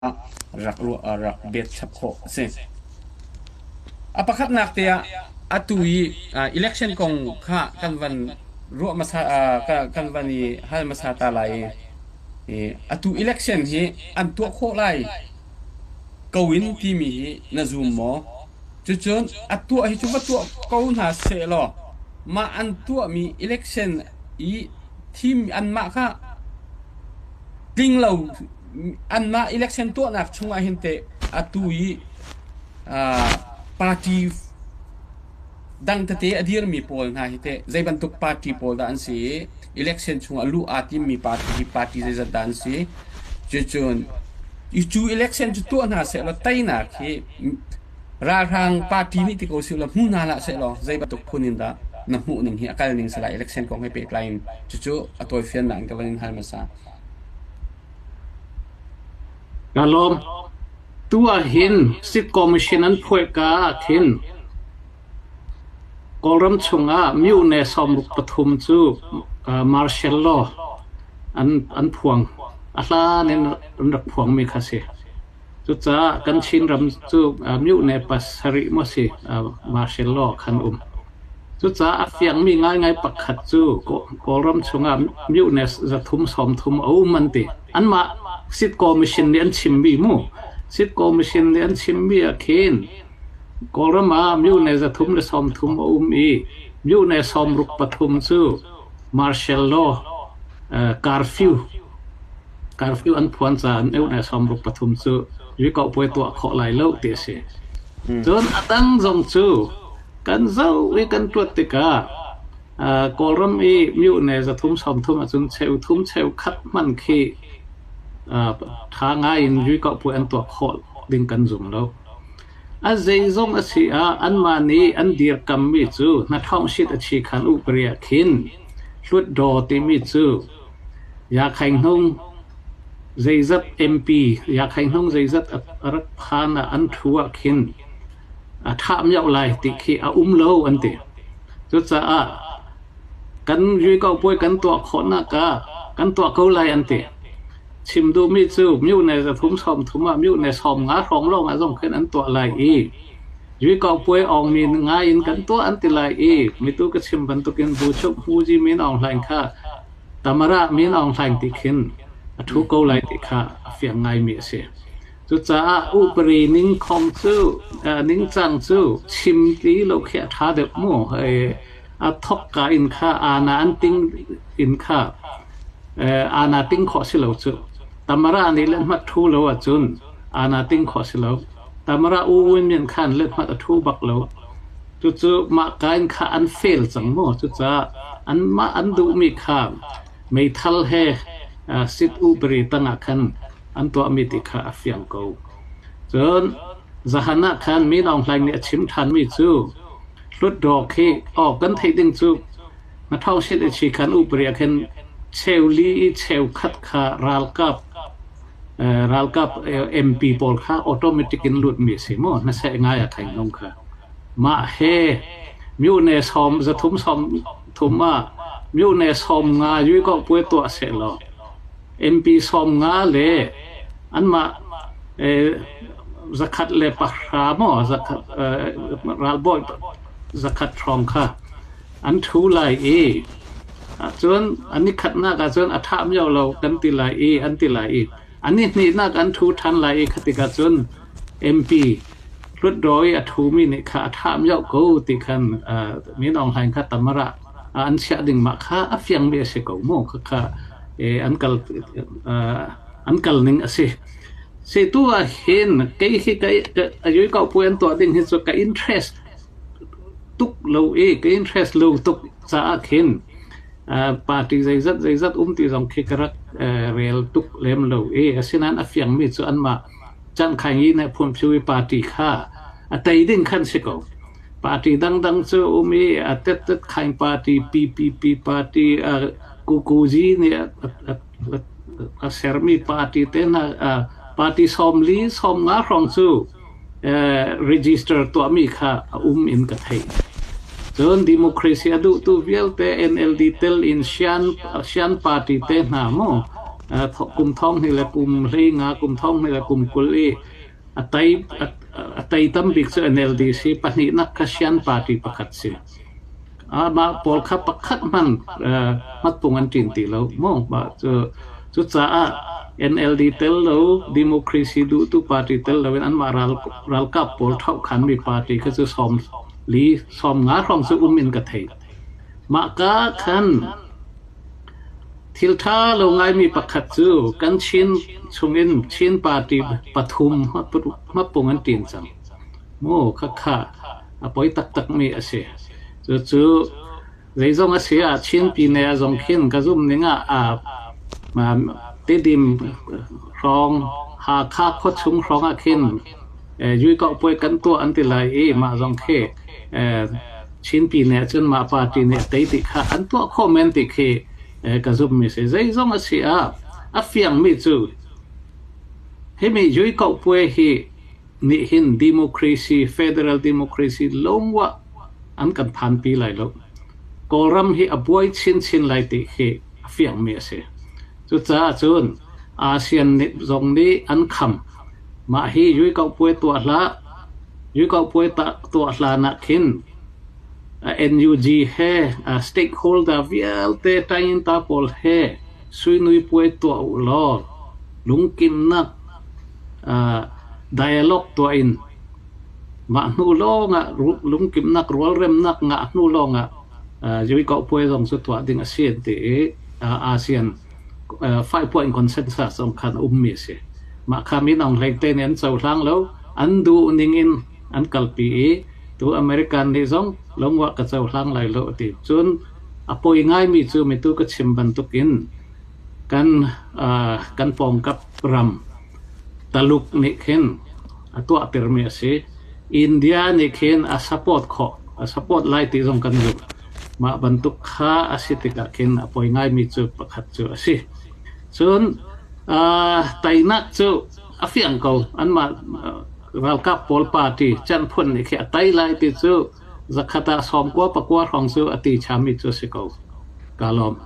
Rak ruah rak bet chap khawh a si. A pakhatnak te ah atu i election kong kha kan van ruah hmasa kan van i hal hmasa ta lai i atu election hi an tuah khawh lai ko in timi hi na zum maw? Cucun a tuah hi cu va tuah ko hna sehlaw mah an tuahmi election i thim anmah kha tling lo anmah election tuahnak chungah hin teh atu i party dang tete a dirmi pawl hna hi teh zei bantuk party pawl dah an si i election chungah luh aa timmi party hi party zeizat dah an si? Cucun cu election cu tuah hna sehlaw teinak hi ralhrang party nih ti ko sih law hmu hna hlah sehlaw zei bantuk phun in dah na hmuh ning hi a kal ning si lai election kong he pehtlai in cucu a tawifiannak in ka van in hal hmasa. Ka lawm. Tu ah hin Sit Commission an phuai ka ah khin Kawlram chungah myone 63 cu martial law an phuang. A hlan in an rak phuangmi kha si. Cucaah kan Chinram cu myone 7 maw si martial law khan um. Cucaah a fiangmi ngaingai pakhat cu Kawlram chungah myone 330 a um an ti. Anmah Sit Commission nih an chimmi mu. Sit Commission nih an chimmi ah khin Kawlram ah myone 330 a um i myone 63 cu martial law curfew curfew an phuan caah myone 63 cu rikohpuai tuah khawh lai lo ti a si. Cun a dang zong cu kan zoh i kan ṭuat tikah Kawlram i myone 330 ahcun cheuthum cheukhat hmanh khi ṭha ngai in rikohpuai an tuah khawh ding kan zum lo. A zeizong a si ah anmah nih an dirkammi cu hnaṭhawngsit a chi khan upari ah khin Hlutdaw timi cu Yakhainghnung zeizat MP Yakhainghnung zeizat a rak phan ah an ṭhu ah khin a ṭhah mioh lai ti khi a um lo an ti. Cucaah kan Yuikopuai kan tuah khawhnak ah kan tuah ko lai an ti. Chim duhmi cu myone 330 ah myone 50 hrawng lawngah zong khin an tuah lai i Yuikopuai awngmi ngai in kan tuah an ti lai i mitu ka chim bantukin Buchuk Hmuji Min Aung Hlaing kha Tamara Min Aung Hlaing ti khin a ṭhu ko lai ti kha a fiang ngaimi a si. Cucaah upari ningkhong cu ningcang cu chim ti lo khi a ṭha deuh mu. A thokka in kha ana an ting in kha ana ting khawh si lo cu. Tamara nih lethmat ṭhu lo ahcun ana ting khawh si lo. Tamara U Win Myint khan lethmat a ṭhu bak lo. Cucu mah ka in kha an fail cang mu. Cucaah anmah an duhmi kha meithal he sit upari tangah khan an tuahmi ti kha a fiang ko. Cun zahan ah khan Min Aung Hlaing nih a chim ṭhanmi cu Hlutdaw khi aw kan theih ding cu na ṭhawngsit i chi khan upari ah khin cheu li i cheu khat kha ralkap ralkap MP pawl kha automatic in lutmi a si maw hnaseh ngai a thaing nung kha mah he myone sawm 330 ah myone 50 yui ko puai tuah seh law MP 50 le anmah 110 maw zakhat ralbawi 100 hrawng kha an ṭhu lai i cun an i khatnak ahcun a ṭha mio lo kan ti lai i an ti lai i an i hnihnak an ṭhu ṭhan lai i kha tikah cun MP Hlutdaw i a ṭhumi nih kha a ṭha mio ko ti khan Min Aung Hlaing kha tamara an chiah ding mah kha a fiangmi a si ko mu khakha an kal an kal ning a si. Si tu ah hin kei hi ka ayui ko puai an tuah ding hi cu ka interest tuk lo i ka interest lo tuk caah khin party zeizat zeizat um ti zong khi ka rak rel tuk lem lo i asinain a fiangmi cu anmah Chan Khaing Yi nih Phunphiu i party kha a tei ding khan si ko. Party dangdang cu um i a tet khaing party PPP party Kukuzi nih a sermi party te hna party 40 50 hrawng cu register tuahmi kha a um in ka theih. Cun democracy a duhtu vialte NLD tel in Shan party te hna mu. Kum 20 le kum 15 kum 20 le kum 20 i a tei a tei tam bik cu NLD si pahnihnak kha Shan party pakhat si. Mah pawl kha pakhat hmanh hmatpung an ṭin ti lo mu. Mah cu cucaah NLD tel lo democracy duhtu party tel loin anmah ralkap pawl ṭhohkhanmi party kha cu 40 50 hrawng cu um in ka thei. Mah ka khan thil ṭha lo ngaimi pakhat cu kan Chin chungin Chin party pathum hmapung an ṭin cang. Mu khakha a poi taktakmi a si. Cucu zeizong a si ah Chin pine zong khin ka zumh ning ah Tedim hrawng Hakha khuachung hrawng ah khin Yuikauh puai kan tuah an ti lai i mah zong khi Chin pine cun mah party nih a tei ti kha an tuah khawh men ti khi ka zumhmi si. Zeizong a si ah a fiangmi cu himi Yuikauh puai hi nih hin democracy, federal democracy lawngah an kan phanpi lai lo. Kawlram hi a buai chinchin lai ti khi a fiangmi a si. Cucaah cun ASEAN nih zong nih an kham. Mah hi Yuikauhpuai tuah hlah. Yuikauhpuai tuah hlan ah khin NUG he stakeholder vialte ṭainta pawl he suinui puai tuah u law lungkimnak dialogue tuah in mah hnu lawngah lungkimnak rualremnak ngah hnu lawngah Yuikauhpuai zong cu tuah ding a si an ti i ASEAN five-point consensus zong khan a ummi a si. Mah kha Min Aung Hlaing te nih an cohlang lo, an duh ning in an kalpi i tu American nih zong lungwah ka cohlang lai lo a ti. Cun a poi ngaimi cu mitu ka chim bantukin kan kan pawngkap ram Taluk nih khin a tuahtermi a si. India nih khin a support khawh, a support lai ti zong kan zumh. Mah bantuk kha a si tikah khin a poi ngaimi cu pakhat cu a si. Cun teinak cu a fiang ko. Anmah ralkap pawl party canphun nih khi a tei lai ti cu zakhat ah 99 hrawng cu a ti chami cu a si ko. Ka lawm.